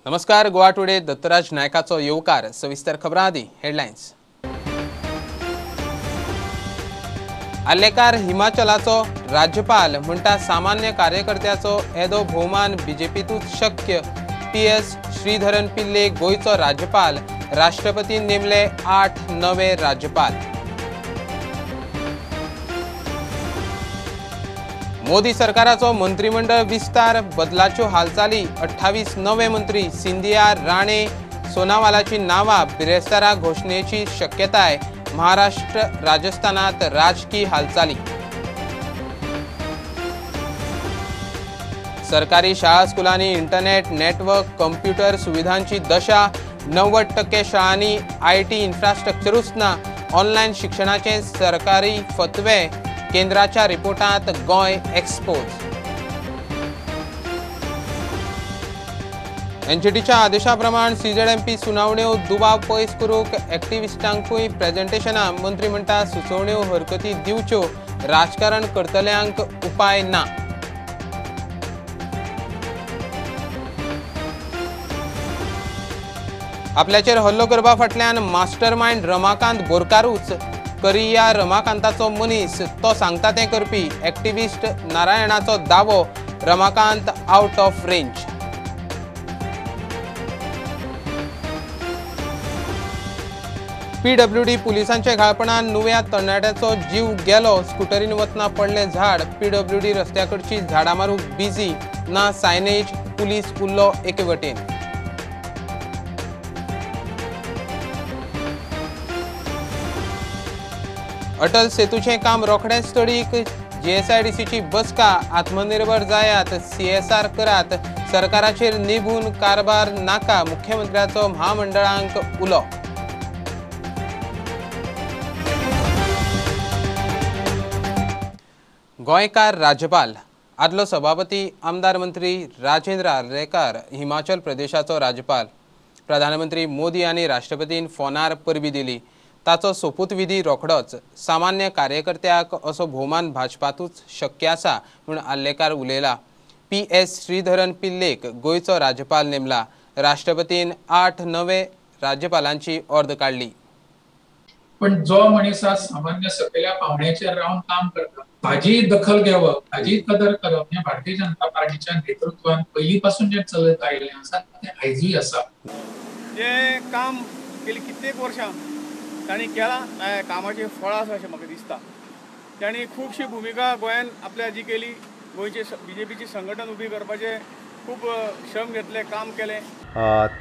नमस्कार, गोवा टुडे दत्तराज नायकाचो येवकार. सविस्तर खबरां आदी हेडलायन्स. आर्लेकार हिमाचलाचो राज्यपाल म्हणटा सामान्य कार्यकर्त्याचो येदो भोवमान बीजेपीतूच शक्य. पी एस श्रीधरन पिल्ले गोंयचो राज्यपाल, राष्ट्रपतीन नेमले 8 नवे राज्यपाल. मोदी सरकाराचो मंत्रिमंडळ विस्तार बदलाच्यो हालचाली, 28 नवे मंत्री, सिंधिया, राणे, सोनावालाची नांवां बिरेस्तारा घोशणेची शक्यताय. महाराष्ट्र राजस्थानात राजकी हालचाली. सरकारी शाळा स्कुलांनी इंटरनेट, नेटवर्क, कंप्युटर सुविधांची दशा. 90% शाळांनी IT इन्फ्रास्ट्रक्चरूच ना. ऑनलायन शिक्षणाचे सरकारी फतवे. केंद्राच्या रिपोर्टांत गोंय एक्सपोज. एनजीटीच्या आदेशा प्रमाण सीझेडएमपी सुनावण्यो दुबाव पयस करूंक एक्टिविस्टांकूय प्रेझेंटेशनां. मंत्री म्हणटा सुचोवण्यो हरकती दिवच्यो, राजकारण करतल्यांक उपाय ना. आपल्याचेर हल्लो करपा फाटल्यान मास्टरमायंड रमाकांत बोरकारूच. करिया रमाकांताचो मनीस, तो सांगता तें करपी. एक्टिविस्ट नारायणाचो दावो, Ramakant out of range. PWD पुलिसांच्या घाळपणान नुव्या तरणाट्याचो जीव गेलो. स्कुटरीन वतना पडलें झाड. पीडब्ल्यूडी रस्त्याकडची झाडां मारूंक बिझी, ना सायनेज. पुलीस उरलो एके वटेन. अटल सेतूचें काम रोखडेंच तडीक. जीएसआयडीसीची बसका. आत्मनिर्भर जायात, सीएसआर करात, सरकाराचेर निभून कारभार नाका. मुख्यमंत्र्याचो म्हामंडळांक उलो. गोंयकार राज्यपाल आदलो सभापती आमदार मंत्री राजेंद्र आर्लेकार हिमाचल प्रदेशाचो राज्यपाल. प्रधानमंत्री मोदी आनी राष्ट्रपतीन फोनार परबी दिली. ताचो सोपूतविधी रोखडोच. सामान्य कार्यकर्त्याक असो भोवमान भाजपातूच शक्य आसा म्हूण आर्लेकार उलयला. पी एस श्रीधरन पिल्लेक गोंयचो राज्यपाल नेमला. राष्ट्रपतीन 8 नवे राज्यपालांची ऑर्द काडली. पण जो मनीस सामान्य सकयल्या पावण्याचेर रावन काम करता ताजी दखल घेवप, ताजी कदर करप हें भारतीय जनता पार्टीच्या नेतृत्वान पयलीं पासून जें चलत आयिल्लें आसा तें आयजूय आसा. जें काम गेली कित्येक वर्सां तांणी केलां, कामाचें फळ आसा अशें म्हाका दिसता. तांणी खुबशी भुमिका गोंयान आपल्या जी केली, गोंयचे बीजेपीची संघटन उबी करपाचें खूब श्रम घेतले, काम केलें.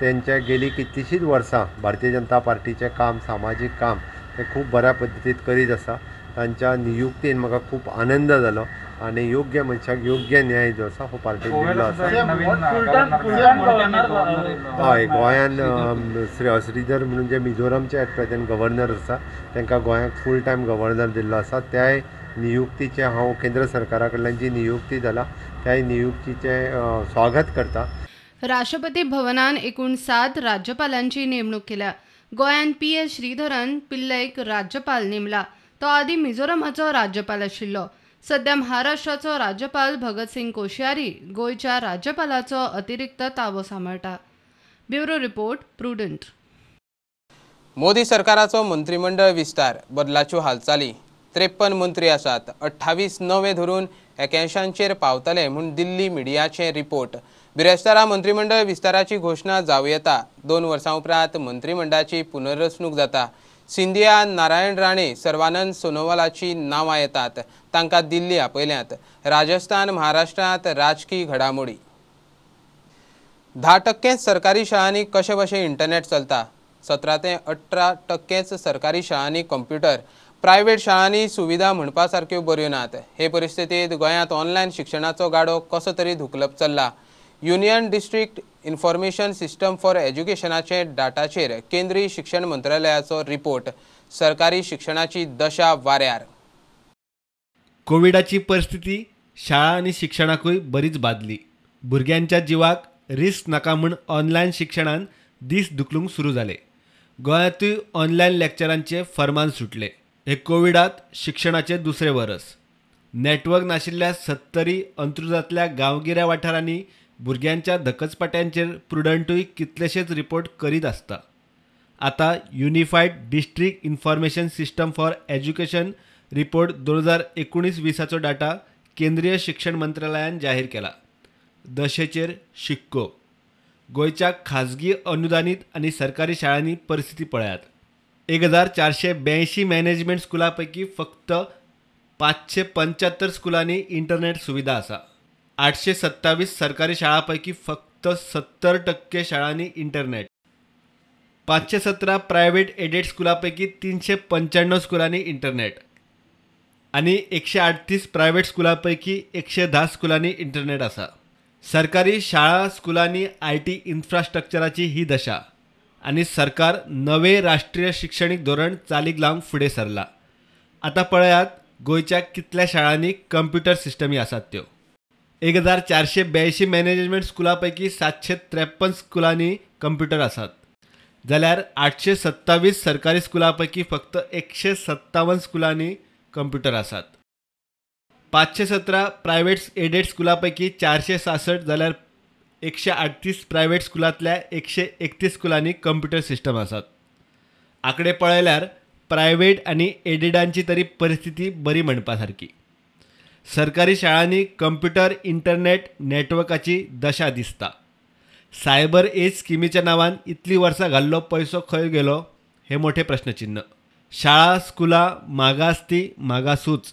तेंच्या गेली कितलीशींच वर्सां भारतीय जनता पार्टीचें काम, सामाजीक काम ते खूब बऱ्या पद्दतीन करीत आसा. तांच्या नियुक्तीन म्हाका खूब आनंद जालो आनी योग्य मनशाक योग्य न्याय जो आसा हो पार्टीन दिल्लो आसा. हय, गोंयान श्रीधर म्हणून जे मिझोरमचे एट प्रेझेंट गव्हर्नर आसा तांकां गोंयाक फूल टायम गव्हर्नर दिल्लो आसा. त्याय नियुक्तीचें हांव केंद्र सरकारा कडल्यान जी नियुक्ती जाला त्याय नियुक्तीचें स्वागत करता. राष्ट्रपती भवनान एकूण 7 राज्यपालांची नेमणूक केल्या. गोंयान पी एस श्रीधरन पिल्लैक राज्यपाल नेमला. तो आदी मिझोरमाचो राज्यपाल आशिल्लो. सध्या महाराष्ट्राचो राज्यपाल भगतसिंग कोश्यारी गोंयच्या राज्यपालाचो अतिरिक्त ताबो सांबाळटा. Bureau report, Prudent. Modi सरकाराचो मंत्रिमंडळ विस्तार बदलाच्यो हालचाली. 53 मंत्री आसात. 28 नवे धरून 81 पावतले म्हूण दिल्ली मिडियाचे रिपोर्ट. बिरेस्तारा मंत्रिमंडळ विस्ताराची घोशणा जावं येता. 2 वर्सां उपरांत मंत्रिमंडळाची पुनर्रचणूक जाता. सिंधिया, नारायण राणे, सर्वानंद सोनोवालाची नांवां येतात. तांकां दिल्ली आपयल्यात. राजस्थान, महाराष्ट्रांत राजकी घडामोडी. 10% सरकारी शाळांनी कशें बशें इंटरनेट चलता. 17 ते 18% सरकारी शाळांनी कंप्युटर. प्रायव्हेट शाळांनी सुविधा म्हणपा सारक्यो बऱ्यो नात. हे परिस्थितींत गोंयांत ऑनलायन शिक्षणाचो गाडो कसो तरी धुकलप चल्ला. Union district information system for एज्युकेशनाचे डाटाचेर केंद्रीय शिक्षण मंत्रालयाचो रिपोर्ट. सरकारी शिक्षणाची दशा वाऱ्यार. कोविडाची परिस्थिती शाळा आनी शिक्षणाकूय बरीच बादली. भुरग्यांच्या जिवाक रिस्क नाका म्हूण ऑनलायन शिक्षणान दीस धुकलूंक सुरू जाले. गोंयांतूय ऑनलायन लेक्चरांचे फर्मान सुटले. हे कोविडात शिक्षणाचे दुसरे वरस. नेटवर्क नाशिल्ल्या 70 अंत्रुजांतल्या गांवगिऱ्या वाठारांनी भुरग्यांच्या धकचपाट्यांचेर प्रुडंटूय कितलेशेच रिपोर्ट करीत आसता. आतां unified district information system for education report 2019-20 data केंद्रीय शिक्षण मंत्रालयान जाहीर केला. दशेचेर शिक्को. गोंयच्या खाजगी अनुदानीत आनी सरकारी शाळांनी परिस्थिती पळयात. 1482 मॅनेजमेंट स्कुलां पैकी फक्त 575 स्कुलांनी इंटरनेट सुविधा आसा. 827 सरकारी शाळां पैकी फक्त 70% शाळांनी इंटरनेट. 517 प्रायव्हेट एडेड स्कुलां पैकी 395 स्कुलांनी इंटरनेट आनी 138 प्रायव्हेट स्कुलां पैकी 110 स्कुलांनी इंटरनेट आसा. सरकारी शाळा स्कुलांनी IT इन्फ्रास्ट्रक्चराची ही दशा आनी सरकार नवे राष्ट्रीय शिक्षणीक धोरण चालीक लावंक फुडें सरला. आतां पळयात गोंयच्या कितल्या शाळांनी कंप्युटर सिस्टमी आसात त्यो. 1482 मॅनेजमेंट स्कुलां पैकी 753 स्कुलांनी कंप्युटर आसात, जाल्यार 827 सरकारी स्कुलां पैकी फक्त 157 स्कुलांनी कंप्युटर आसात. 517 प्रायव्हेट एडेड स्कुलां पैकी 466 जाल्यार 138 प्रायव्हेट स्कुलांतल्या 131 स्कुलांनी कंप्युटर सिस्टम आसात. आंकडे पळयल्यार प्रायव्हेट आनी एडेडांची तरी परिस्थिती बरी म्हणपा सारकी. सरकारी शाळांनी कंप्युटर इंटरनेट नेटवर्काची दशा दिसता. सायबर एज स्किमीच्या नांवान इतली वर्सां घाल्लो पयसो खंय गेलो हें मोठें प्रश्नचिन्ह. शाळा स्कुलां मागास ती मागासूच.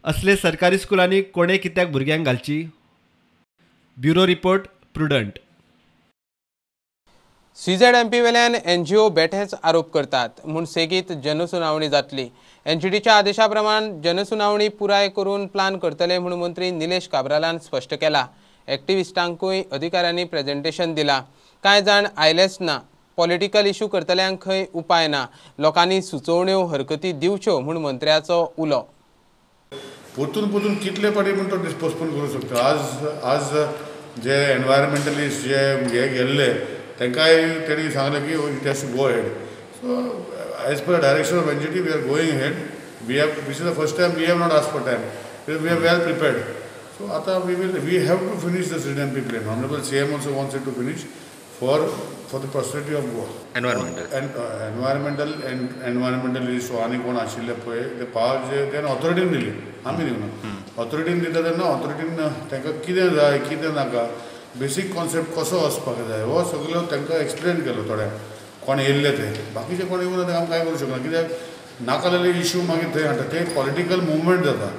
असले सरकारी स्कुलांनी कोणें कित्याक भुरग्यांक घालची? Bureau report, Prudent. CZMP वेल्यान एनजीओ बेठेच आरोप करतात म्हूण सेगीत जनसुनावणी जातली. एनजीटीच्या आदेशा प्रमाण जनसुनावणी पुराय करून प्लान करतले म्हूण मंत्री निलेश काब्रालान स्पश्ट केला. एक्टिविस्टांकूय अधिकाऱ्यांनी प्रेझेंटेशन दिला. कांय जाण आयलेच ना. पॉलिटिकल इशू करतल्यांक खंय उपाय ना. लोकांनी सुचोवण्यो हरकती दिवच्यो म्हूण मंत्र्याचो उलो. परतून परतून कितले पाटी म्हण तो पोस्टपोन करूं शकता. आज आज जे एनवायरमेंटलिस्ट जे हे गेल्ले तांकांय तेणी सांगलें की it has to go ahead. So as per direction of NGT we are going ahead. We have this is the first time we have not ask for time, we are well prepared. So आतां we have to finish the CZMP plan. Honourable CM also wants it to finish for the prosperity of Goa. Environmental environmentalist आनी कोण आशिल्ले पळय ते power जे तेणें ऑथॉरिटीन दिली, आमी दिवना. ऑथॉरिटीन दिता तेन्ना ऑथॉरिटीन तांकां कितें जाय कितें नाका, बेसीक कॉन्सेप्ट कसो वचपाक जाय हो सगळो तांकां एक्सप्लेन केलो. थोड्यांक कोण येयल्ले ते, बाकीचे कोण येवना ते आमी कांय करूं शकना कित्याक नाका जाल्ले इश्यू मागीर थंय हाडटा, ते पॉलिटिकल मुवमेंट जाता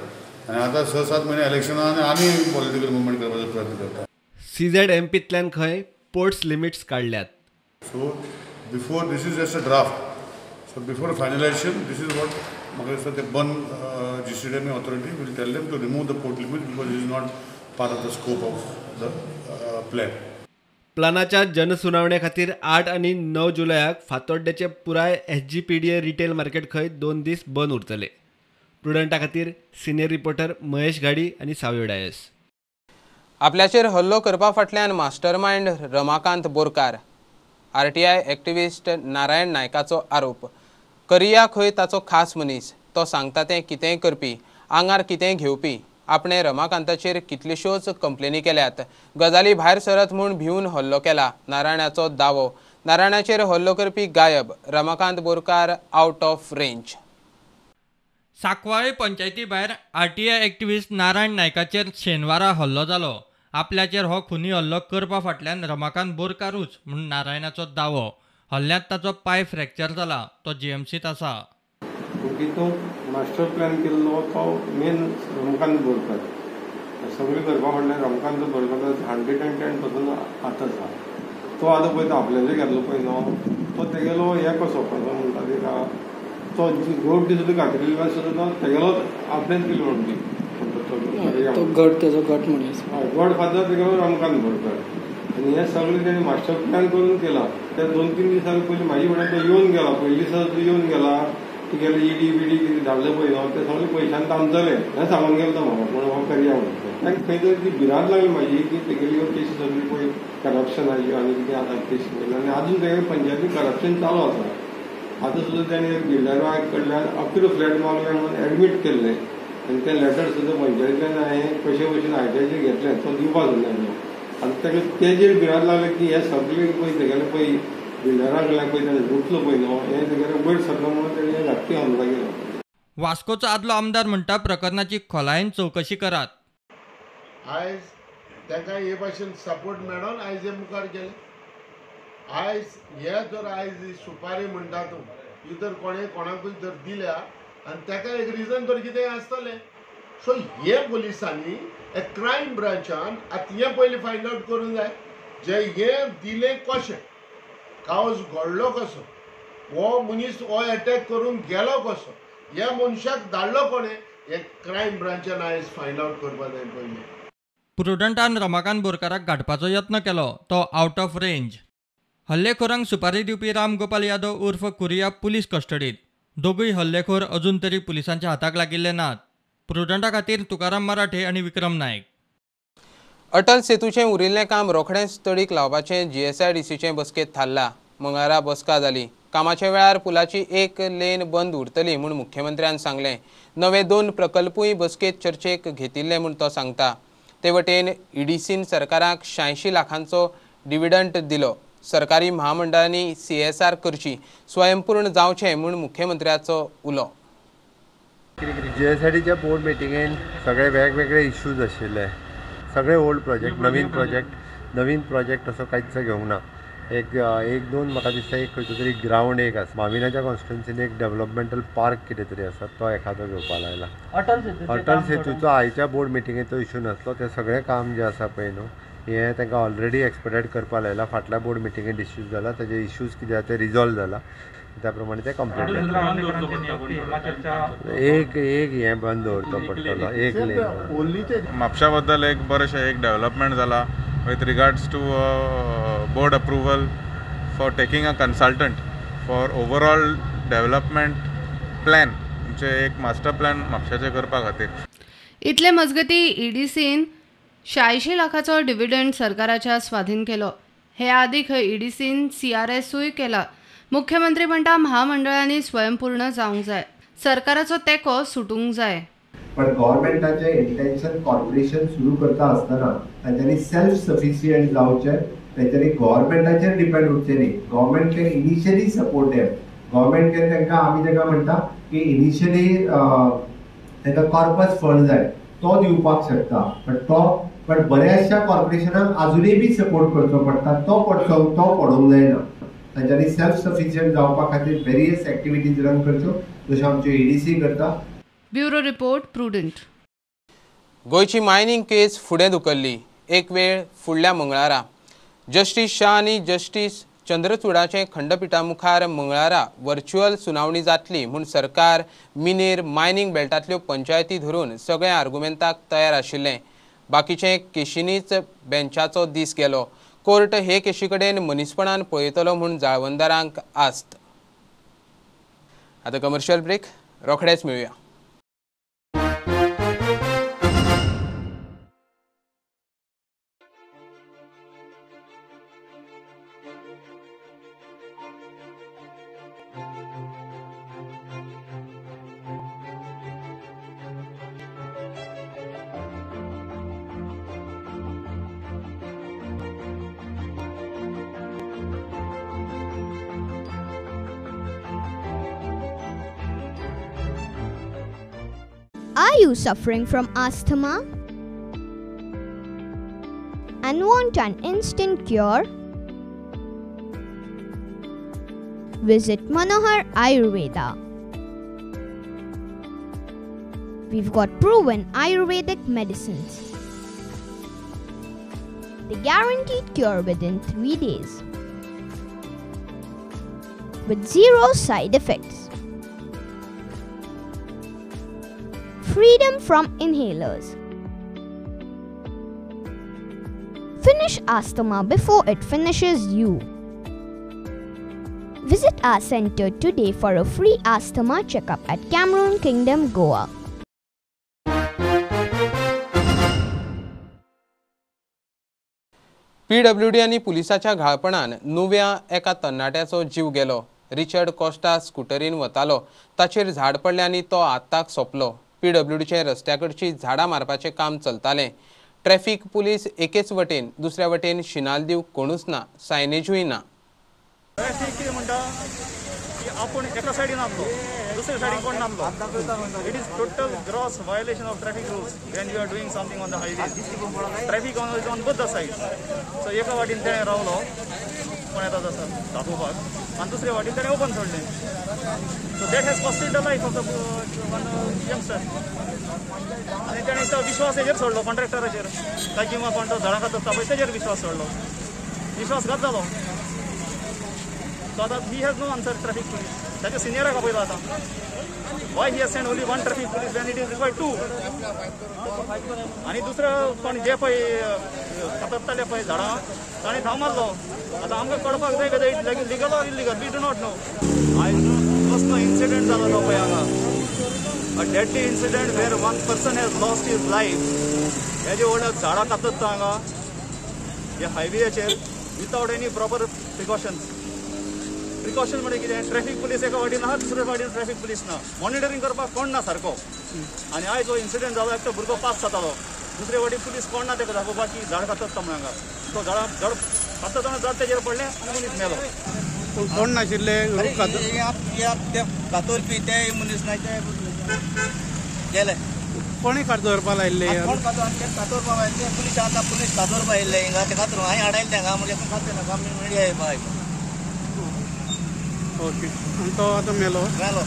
आनी आतां 6-7 म्हयने इलेक्शनां आनी आनी पॉलिटिकल मुवमेंट करपाचो प्रयत्न करता. सीझेडएमपींतल्यान खंय पोर्ट्स लिमिट्स काडल्यात. So before this is just a draft, so before finalisation this is what म्हाका दिसता ते बन GCDMA authority will tell them to remove the port limit because it is not part of the scope of the plan. प्लानाच्या जनसुनावणे खातीर 8 आनी 9 जुलयाक फातोड्डेचे पुराय SGPDA retail market खंय 2 दीस बंद उरतले. प्रुडंटा खातीर सिनियर रिपोर्टर महेश घाडी आनी सावयो डायस. आपल्याचेर हल्लो करपा फाटल्यान mastermind Ramakant Borkar, RTI activist Narayan नायकाचो आरोप. करिया खंय ताचो खास मनीस, तो सांगता तें कितेंय करपी, आंगार कितेंय घेवपी. आपणे रमाकांताचेर कितल्योश्योच कंप्लेनी केल्यात. गजाली भायर सरत म्हूण भिवन हल्लो केला नारायणाचो दावो. नारायणाचेर हल्लो करपी गायब, Ramakant Borkar out of range. Sancoale पंचायती भायर आरटीआय एक्टिविस्ट नारायण नायकाचेर शेनवारा हल्लो जालो. आपल्याचेर हो खुनी हल्लो करपा फाटल्यान रमाकांत बोरकारूच म्हूण नारायणाचो दावो. हल्ल्यांत ताचो पांय फ्रॅक्चर जाला, तो जीएमसीत आसा. तितूंत मास्टर प्लॅन केल्लो तो मेन रमाकांत बोरकार. सगळें करपा फाटल्यान रमाकांत बोरकार 110% हात आसा. तो आतां पळय तो आपल्याचेर घेतलो पळय न्हू, तो तेगेलो हें कसो कसो म्हणटा तेका, तो रोड सुद्दां घातिल्लो सुद्दां तेगेलो आपणेच केलो म्हणून ती गट, तेजो गट मनीस, हय गॉड फादर तेगेलो रमाकांत बोरकार. आनी हें सगळें तेणें मास्टर प्लॅन करून केलां. ते 2-3 दिसां पयलीं म्हाजी म्हणल्यार तो येवन गेला, पयलीं दिसा तो येवन गेला, तुगेले ईडी बिडी कितें धाडलें पळय न्हू ते सगळे पयशान थांबतले हें सांगून गेलो तो म्हाका, पूण हो करया म्हणून. तांकां खंय तरी ती भिरांत लागली म्हाजी की तेगेली केसी सगळी पळय करप्शनाची आनी कितें आतां केसी पळयली आनी आजून तेगेले पंचायती करप्शन चालू आसा. आतां सुद्दां तेणें बिल्डरा कडल्यान 11 फ्लॅट मागले म्हणून एडमीट केल्ले आनी तें लेटर सुद्दां पंचायतींतल्यान हांवें कशे भशेन आयटीआयचेर घेतलें, तो दिवपा सोदलें. आतां ताका तेजेर भिरांत लागले की हे सगळे पळय तेगेले पळय बिल्डरा कडल्यान पळय ताणें लुटलो पळय न्हू, हें तेगेलें वयर सरलो म्हणून तेणें घातकी हमला केलो. वास्कोचो आदलो आमदार म्हणटा प्रकरणाची खोलायेन चवकशी करात. आयज तांकां हे भाशेन सपोर्ट मेळोन आयज हे मुखार गेले. आयज हे जर आयज सुपारी म्हणटा तूं ही जर कोणें कोणाकूय जर दिल्या आनी ताका एक रिजन तर कितें आसतलें. सो हे पुलिसांनी एक क्रायम ब्रांचान आतां हें पयलीं फायंड आवट करूंक जाय जे हें दिलें कशें, कावज घडलो कसो, हो मनीस हो एटॅक करूंक गेलो कसो, ह्या मनशाक धाडलो कोणें, हे क्रायम ब्रांचान आयज फायंड आवट करपाक जाय पयलीं. प्रुडंटान रमाकांत बोरकाराक गाठपाचो यत्न केलो, तो आउट ऑफ रेंज. हल्लेखोरांक सुपारी दिवपी राम गोपाल यादव उर्फ कुरिया पुलीस कस्टडीत. दोगूय हल्लेखोर अजून तरी पुलिसांच्या हाताक लागिल्ले नात. प्रुडंटा खातीर तुकाराम मराठे आनी विक्रम नायक. अटल सेतूचें उरिल्लें काम रोखडेंच तडीक लावपाचें जीएसआयडीसीचे बसकेंत थारला. मंगळारा बसका जाली. कामाच्या वेळार पुलाची एक लेन बंद उरतली म्हूण मुख्यमंत्र्यान सांगलें. नवे 2 प्रकल्पूय बसकेंत चर्चेक घेतिल्ले म्हूण तो सांगता. ते वटेन ईडीसीन सरकाराक 86 लाखांचो डिविडंट दिलो. सरकारी महामंडळांनी सीएसआर करची, स्वयंपूर्ण जावचें म्हूण मुख्यमंत्र्याचो उलो. जीएसआयडीच्या बोर्ड मिटिंगेन सगळे वेगवेगळे इश्यूज आशिल्ले. सगळे ओल्ड प्रोजेक्ट, नवीन प्रोजेक्ट असो कांयच घेवंक ना. एक दोन म्हाका दिसता एक खंयचो तरी ग्रावंड एक आसा माविनाच्या कॉन्स्टिट्युन्सीन, एक डेव्हलपमेंटल पार्क कितें तरी आसा तो एखादो घेवपा लायला. अटल सेतूचो आयच्या बोर्ड मिटिंगेन तो इश्यू नासलो. तें सगळें काम जें आसा पळय न्हू हें तांकां ऑलरेडी एक्सपेडायट करपा लायला. फाटल्या बोर्ड मिटिंगेन डिस्यूज जाला, ताजे इश्यूज कितें आसा ते रिजॉल्व जाला, त्या प्रमाणे ते कंप्लीट जातलें. एक एक हें बंद दवरचो पडटलो, एक लेन. म्हापशा बद्दल एक बरेंशें एक डेव्हलपमेंट जाला with regards to board approval for taking a consultant for overall development plan, म्हणजे एक मास्टर प्लॅन म्हापशाचें करपा खातीर. इतले मजगती ईडीसीन 86 लाखाचो डिविडंड सरकाराच्या स्वाधीन केलो. हे आदी खंय ईडीसीन सीआरएसूय केला. मुख्यमंत्री म्हणटा महामंडळांनी स्वयंपूर्ण जावंक जाय, सरकाराचो तेंको सुटूंक जाय. पण गव्हर्मेंटाचें इंटेन्शन कॉर्पोरेशन सुरू करता आसतना तांच्यांनी सेल्फ सफिशियंट जावचें, तांच्यांनी गव्हर्मेंटाचेर डिपेंड उरचें न्ही. Government can initially support them. Government can तांकां आमी तांकां म्हणटा की इनिशियली तांकां कॉर्पस फंड जाय तो दिवपाक शकता, पण तो पण बऱ्याचशा कॉर्पोरेशनाक आजुनूय बी सपोर्ट करचो पडटा, तो पडचो तो पडोवंक जायना. तांच्यांनी सेल्फ सफिशियंट जावपा खातीर वेरियस एक्टिविटीज रन करच्यो जश्यो आमच्यो ईडीसी करता. Bureau report, Prudent. गोंयची मायनिंग केस फुडें धुकल्ली, एक वेळ फुडल्या मंगळारा. जस्टीस शाह आनी जस्टीस चंद्रचूडाचे खंडपिठा मुखार मंगळारा व्हर्च्युअल सुनावणी जातली म्हूण सरकार मिनेर मायनिंग बेल्टांतल्यो पंचायती धरून सगळ्या आर्गुमेंताक तयार आशिल्लें. बाकीचे केशींनीच बेंचाचो दीस गेलो. कोर्ट हे केशी कडेन मनीसपणान पळयतलो म्हूण जाळवणदारांक आस्त. आतां कमर्शियल ब्रेक, रोखडेच मेळुया. Are you suffering from asthma and want an instant cure? Visit Manohar Ayurveda. We've got proven Ayurvedic medicines. The guaranteed cure within 3 days with 0 side effects. Freedom from inhalers. Finish asthma before it finishes you. Visit our center today for a free asthma checkup at Cameroon Kingdom, Goa. PWD आनी पुलिसाच्या घाळपणान नुव्या एका तरणाट्याचो जीव गेलो. Richard Costa स्कुटरीन वतालो, ताचेर झाड पडलें आनी तो आत्ताक सोंपलो. पीडब्ल्यूडीचे रस्त्याकडची झाडां मारपाचें काम चलतालें. ट्रॅफिक पुलीस एकेच वटेन, दुसऱ्या वटेन शिनाल दिवंक कोणूच ना, सायनेजूय ना। ट्रॅफिक कितें म्हणटा की आपूण एका सायडीन आसलो, दुसऱ्या सायडीन कोण नासलो। It is total gross violation of traffic rules when you are doing something on the highway. Traffic on is on both the side. So एका वाटेन तेणें रावलो कोण येता तसो दाखोवपाक आनी दुसऱ्या वाटेन तेणें ओपन सोडलें। So that has costed the life of the one youngster. आनी तेणें तो विश्वास हेजेर सोडलो कॉन्ट्रॅक्टराचेर, काय किंवा कोण तो झाडां कातरता पळय तेजेर विश्वास सोडलो, विश्वासघात जालो। सो आतां he has no answer traffic police. ताच्या सिनियराक आपयलो आतां। Why he has send only one traffic police when it is required two? आनी दुसरो कोण जे पळय कातरताले पळय झाडां ताणें धांव मारलो। आतां आमकां कळपाक जाय whether it legal or illegal, we do not know. आयज कसलो इन्सिडंट जालो तो पळय हांगा, a deadly incident where one person has lost his life. हेजे व्हडल्या झाडां कातरता हांगा ह्या हायवेचेर without any proper precautions. Precaution म्हणजे कितें, ट्रॅफिक पुलीस एका वाटेन आहा, दुसऱ्या वाटेन ट्रॅफिक पुलीस ना, मॉनिटरींग करपाक कोण ना सारको। आनी आयज जो इन्सिडंट जालो एकटो भुरगो पास जातालो, दुसरे वाटेन पुलीस कोण ना तेका दाखोवपाक की झाड कातरता म्हणून हांगा। तो झाडां झाड कातरतना झाड तेजेर पडलें आनी मनीस मेलो। कोण नाशिल्ले कातरपी ते मनीस ना, ते गेले। कोणी कातरपा लायिल्ले? कोण कातरपा लायिल्ले? पुलीस आतां पुलीस कातरपा येयल्ले हिंगा, ते कातरून हांवें हाडायले तेंका म्हणजे कातर नाका मिडिया येवपा। ओके, आनी तो आतां मेलो? मेलो।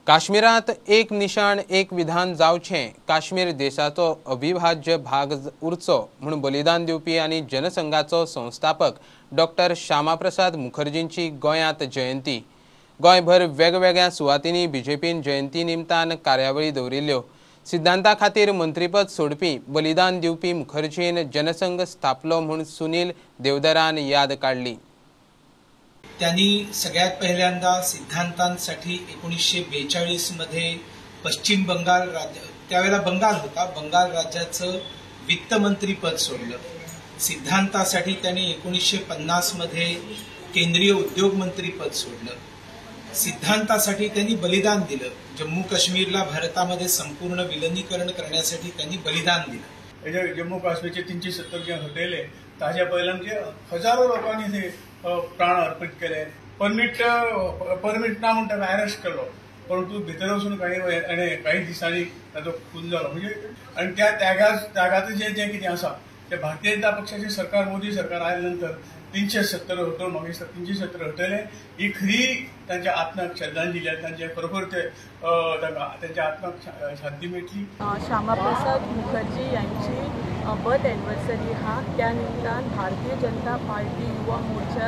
काश्मीरांत एक निशाण एक विधान जावचें, काश्मीर देशाचो अविभाज्य भाग उरचो म्हूण बलिदान दिवपी आनी जनसंघाचो संस्थापक डॉक्टर श्यामाप्रसाद मुखर्जींची गोंयांत जयंती। गोंयभर वेगवेगळ्या सुवातींनी बीजेपीन जयंती निमतान कार्यावळी दवरिल्ल्यो। सिद्धांता खातीर मंत्रीपद सोडपी बलिदान दिवपी मुखर्जीन जनसंघ स्थापलो म्हूण सुनील देवधरान याद काडली। त्यांनी सगळ्यात पहिल्यांदा सिद्धांतांसाठी 1942 मध्ये पश्चिम बंगाल राज्य, त्यावेळेला बंगाल होता, बंगाल राज्याचं वित्तमंत्रीपद सोडलं। सिद्धांतासाठी त्यांनी 1950 मध्ये केंद्रीय उद्योग मंत्रीपद सोडलं। सिद्धांतासाठी त्यांनी बलिदान दिलं। जम्मू काश्मीरला भारतामध्ये संपूर्ण विलिनीकरण करण्यासाठी त्यांनी बलिदान दिलं। जम्मू काश्मीरचे 370 जे हटयले ताज्या पयल्यान म्हणजे हजारो लोकांनी ते प्राण अर्पित केले। परमीट ना म्हणून ताका अरेस्ट केलो, परंतु भितर वचून काही काही दिसांनी ताजो खून जालो। म्हणजे आनी त्या त्यागाचें जें जें कितें आसा तें भारतीय जनता पक्षाचें सरकार, मोदी सरकार आयले नंतर 370 हटोवन मागीर 370 हटयले। ही खरी तांच्या आत्म्याक श्रद्धांजली आनी तांचे खरोखर ते तांच्या आत्म्याक शांती मेळटली। श्यामाप्रसाद मुखर्जी यांची बर्थ एनिवर्सरी हा, त्या निमतान भारतीय जनता पार्टी युवा मोर्चा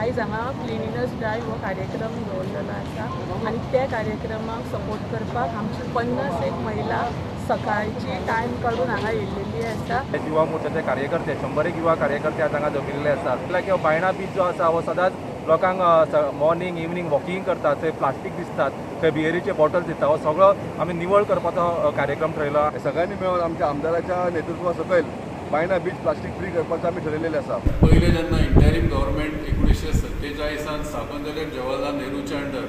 आयज हांगा क्लिनिनस ड्रायव्ह हो कार्यक्रम दवरलेलो आसा आनी त्या कार्यक्रमाक सपोर्ट करपाक आमची 50 एक महिला सकाळची टायम काडून हांगा येयल्लेली आसा। युवा मोर्चाचे कार्यकर्ते 100 युवा कार्यकर्ते आज हांगा जमिल्ले आसात। किंवा बायणा बीच जो आसा हो सदांच लोकांक मॉर्निंग इवनिंग वॉकिंग करतात, थंय प्लास्टीक दिसतात, थंय बियरीचे बॉटल्स दिसता, हो सगळो आमी निवळ करपाचो कार्यक्रम ठरयला। सगळ्यांनी मेळून आमच्या आमदाराच्या नेतृत्वा सकयल बायणा बीच प्लास्टीक फ्री करपाचो आमी ठरयलेलें आसा। पयलें जेन्ना इंटरीम गव्हर्मेंट 1947 स्थापन जालें जवाहरलाल नेहरूच्या अंडर,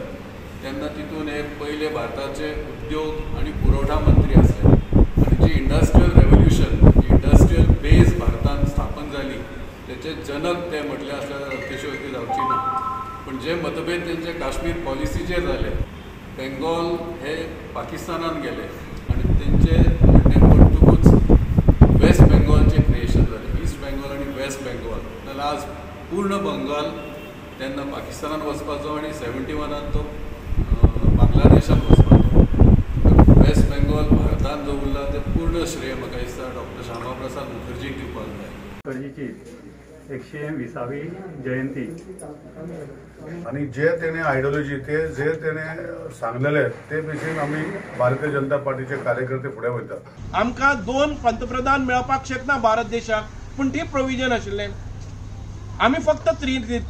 तेन्ना तितून हे पयले भारताचे उद्योग आनी पुरवठा मंत्री आसले आनी जी इंडस्ट्रियल रेवोल्युशन, इंडस्ट्रियल बेज भारतान स्थापन जाली तेचे जनक ते म्हटले आसल्यार अतिशयोक्ती जावची ना। पूण जे मतभेद तेंचे काश्मीर पॉलिसीचेर जाले, बेंगॉल हे पाकिस्तानान गेले आनी तेंचे म्हणणें पडटकूच वेस्ट बेंगॉलचें क्रिएशन जालें, ईस्ट बेंगॉल आनी वेस्ट बेंगॉल। नाल्यार आज पूर्ण बंगाल तेन्ना पाकिस्तानान वचपाचो आनी 71 तो बांगलादेशान वचपाचो। वेस्ट बेंगॉल भारतान जो उरला तें पूर्ण श्रेय म्हाका दिसता डॉक्टर श्यामाप्रसाद मुखर्जीक दिवपाक जाय। मुखर्जीची 120वी जयंती आनी जे तेणे आयडियोलॉजी ते जे तेणे सांगलेले ते बेसीन आमी भारतीय जनता पार्टीचे कार्यकर्ते फुडें वयतात। आमकां 2 पंतप्रधान मेळपाक शकना भारत देशाक, पूण ती प्रोविजन आशिल्लें। आमी फक्त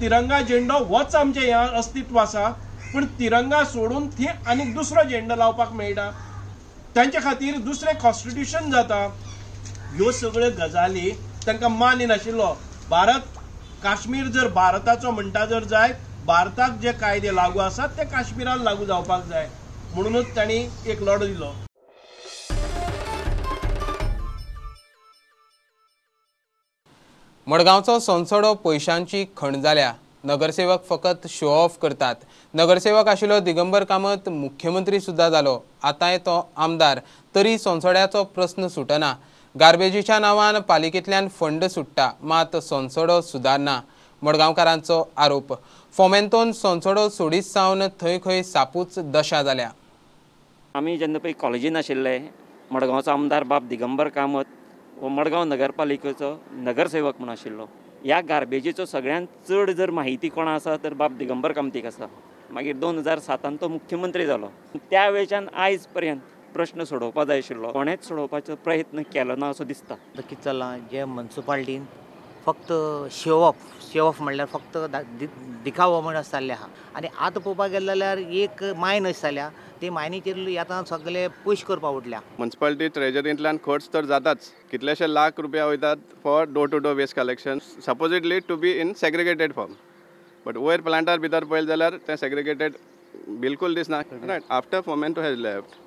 तिरंगा झेंडो होच आमचें हें अस्तित्व आसा, पूण तिरंगा सोडून थंय आनीक दुसरो झेंडो लावपाक मेळटा, तांचे खातीर दुसरें कॉन्स्टिट्युशन जाता। ह्यो सगळ्यो गजाली तांकां मान्य नाशिल्लो। भारत काश्मीर जर भारताचो म्हणटा जर जायत भारताक जे कायदे लागू आसात ते काश्मीरान लागू जावपाक जाय, म्हणूनच तांणी एक लढो दिलो. मडगांवचो सोनसडो पयशांची खण जाल्या. नगरसेवक फकत शो ऑफ करतात. नगरसेवक आशिल्लो दिगंबर कामत मुख्यमंत्री सुद्दां जालो, आतांय तो आमदार, तरी सोनसड्याचो प्रस्न सुटना. गार्बेजीच्या नांवान पालिकेंतल्यान फंड सुट्टा, मात सोनसडो सुदारना, मडगांवकारांचो आरोप. फोमेंतोन सोनसडो सोडीत सावन थंय खंय सापूच दशा जाल्या. आमी जेन्ना पळय कॉलेजीन आशिल्ले, मडगांवचो आमदार बाब दिगंबर कामत हो मडगांव नगरपालिकेचो नगरसेवक म्हूण आशिल्लो. ह्या गार्बेजीचो सगळ्यांत चड जर माहिती कोणा आसा तर बाब दिगंबर कामतीक आसा. मागीर 2007 तो मुख्यमंत्री जालो. त्या वेळच्यान आयज पर्यंत प्रश्न सोडोवपा जाय आशिल्लो, कोणेच सोडोवपाचो प्रयत्न केलो ना असो दिसता. कितें चल्लां जे मुन्सिपाल्टीन फक्त शो ऑफ म्हणल्यार फक्त दिखावो म्हण जाल्लें आहा. आनी आतां पळोवपाक गेलें जाल्यार एक मायन अशी जाल्या, ती मायनीचेर आतां सगळे पयशे करपाक उठल्या. मुन्सिपाल्टी ट्रेजरींतल्यान खर्च तर जाताच, कितलेशे लाख रुपया वयतात for door to door waste collection, supposedly to be in segregated form, but वयर प्लांटार भितर पळयलें जाल्यार तें सेग्रिगेटेड बिलकूल दिसना. Right after Fomento has left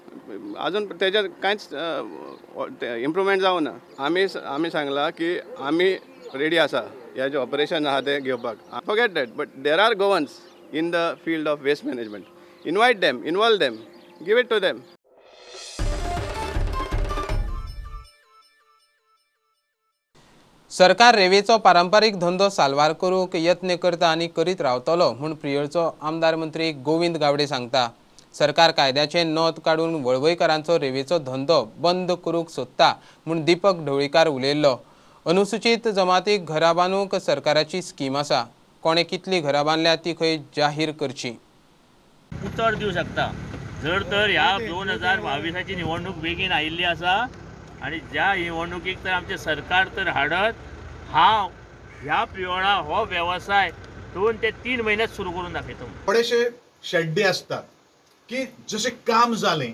अजून तेजेर कांयच इम्प्रुवमेंट जावना. आमी सांगलां की आमी रेडी आसा ह्या जें ऑपरेशन आहा तें घेवपाक. Forget that, but there are Goans in the field of waste management. Invite them, involve them, give it to them. सरकार रेवेचो पारंपारीक धंदो साल्वार करूंक यत्न करता आनी करीत रावतलो म्हूण प्रियोळचो आमदार मंत्री गोविंद गावडे सांगता. सरकार कायद्याचें नोंद काडून वळवयकारांचो रेवेचो धंदो बंद करूंक सोदता म्हूण दीपक ढवळीकार उलयल्लो. अनुसूचित जमातीक घरां बांदूंक सरकाराची स्कीम आसा, कोणें कितली घरां बांदल्या ती खंय जाहीर करची. उतर दिवं शकता जर तर ह्या 2022 निवडणूक बेगीन आयिल्ली आसा आनी ज्या निवडणुकीक तर आमचें सरकार तर हाडत, हांव ह्या प्रियोळा हो वेवसाय 2 ते 3 म्हयन्यात सुरू करून दाखयता. थोडेशे शेड्डे आसतात की जशें काम जालें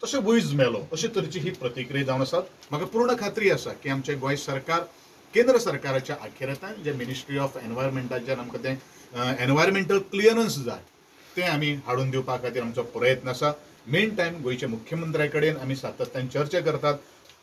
तशें वयज मेलो अशे तरेची ही प्रतिक्रिया जावन आसात. म्हाका पूर्ण खात्री आसा की आमचें गोंय सरकार केंद्र सरकाराच्या आखेरतान जे मिनिस्ट्री ऑफ एनवायरमेंटाच्यान आमकां तें एनवायरमेंटल क्लियरन्स जाय तें आमी हाडून दिवपा खातीर आमचो प्रयत्न आसा. मेन टायम गोंयच्या मुख्यमंत्र्या कडेन आमी सातत्यान चर्चा करतात.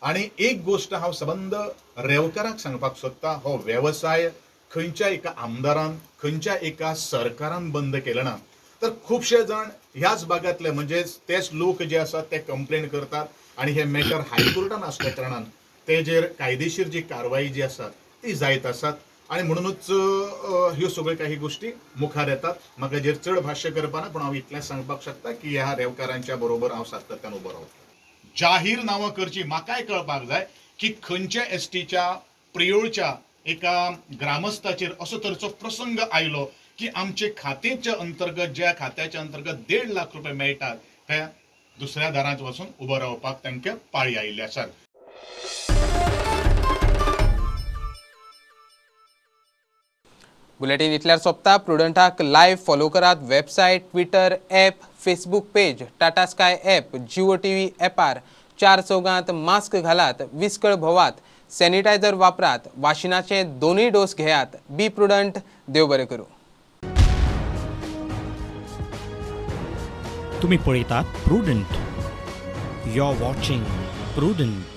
आनी एक गोश्ट हांव सबंद रेंवकाराक सांगपाक सोदता, हो वेवसाय खंयच्या एका आमदारान खंयच्या एका सरकारान बंद केलो ना, तर खुबशे जाण ह्याच भागांतले म्हणजे तेच लोक जे आसात ते कंप्लेन करतात आनी हे मॅटर हायकोर्टान आसल्या कारणान तेजेर कायदेशीर जी कारवाई जी आसा ती जायत आसात आनी म्हणूनच ह्यो सगळ्यो काही गोश्टी मुखार येतात. म्हाका हेजेर चड भाश्य करपा ना, पूण हांव इतलेंच सांगपाक शकता की ह्या रेंवकारांच्या बरोबर हांव सातत्यान उबो रावतलो. जाहीर नांवां करची, म्हाकाय कळपाक जाय की खंयच्या एसटीच्या प्रियोळच्या एका ग्रामस्थाचेर असो तरेचो प्रसंग आयलो की आमचे खात्याच्या अंतर्गत ज्या खात्याच्या अंतर्गत 1.5 लाख रुपये मेळटात त्या दुसऱ्या दारांत वचून उबो रावपाक तांकां पाळी आयिल्ली आसात. बुलेटीन इतल्यार सोंपता. प्रुडंटाक लायव्ह फॉलो करात website, Twitter, app, Facebook page, Tata Sky app, Jio TV ॲपार. 4 चौगांत मास्क घालात, विस्कळ भोवात, सॅनिटायझर वापरात, वाशिनाचे 2 डोस घेयात. Be prudent. देव बरें करूं. तुम्ही पळयतात Prudent. You are watching Prudent.